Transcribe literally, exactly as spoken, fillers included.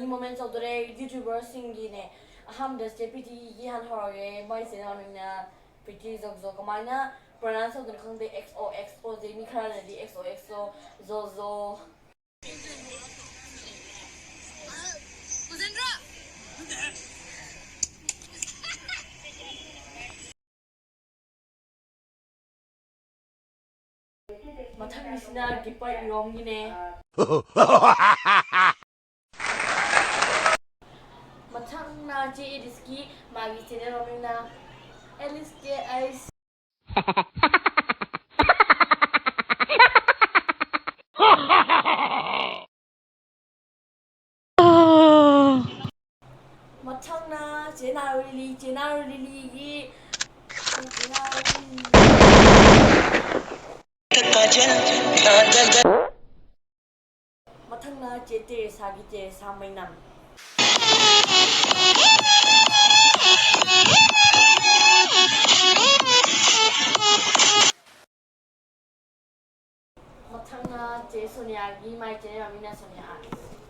Moment ꯇꯧꯗꯣꯔꯦ, YouTuberꯁꯤꯡꯒꯤꯅꯦ꯫ ꯑꯍꯥꯟꯕꯗ ꯆꯦ ꯄ꯭ꯔꯤꯇꯤꯒꯤ ꯍꯥꯟꯅ ꯍꯧꯔꯒꯦ꯫ ꯃꯣꯏ ꯆꯦꯅꯦꯜ ꯃꯃꯤꯡꯅ ꯄ꯭ꯔꯤꯇꯤ ꯖꯣꯛ ꯖꯣꯛ꯫ ꯀꯃꯥꯏꯅ pronounce ꯇꯧꯗꯣꯏꯅꯣ ꯈꯪꯗꯦ꯫ X O X O ꯖꯦ ꯃꯤ ꯈꯔꯅꯗꯤ X O X O ꯖꯣ ꯖꯣ꯫ ꯃꯊꯪꯒꯤꯁꯤꯅ ꯒꯤꯄꯔ ꯏꯔꯣꯝꯒꯤꯅꯦ꯫ ꯃꯊꯪꯅ ꯆꯦ ꯑꯦꯂꯤꯁꯀꯤ, ꯃꯥꯒꯤ ꯆꯦꯅꯦꯜ ꯃꯃꯤꯡꯅ ꯑꯦꯂꯤꯁ ꯀꯦ ꯑꯩꯁ꯫ ꯃꯊꯪꯅ ꯆꯦ ꯅꯥꯔꯨ ꯂꯤꯂꯤ, ꯆꯦ ꯅꯥꯔꯨ ꯂꯤꯂꯤꯒꯤ, ꯆꯦ ꯅꯥꯔꯨ ꯂꯤꯂꯤ꯫ ꯃꯊꯪꯅ ꯆꯦ ꯇꯦꯔꯦꯁꯥꯒꯤ, ꯇꯦꯔꯦꯁꯥ ꯃꯩꯅꯝ꯫ ꯃꯊꯪꯅ ꯆꯦ ꯁꯣꯅꯤꯌꯥꯒꯤ, ꯃꯥꯏ ꯆꯦꯅꯦꯜ ꯃꯃꯤꯡꯅ ꯁꯣꯅꯤꯌꯥ ꯑꯥꯔꯠꯁ꯫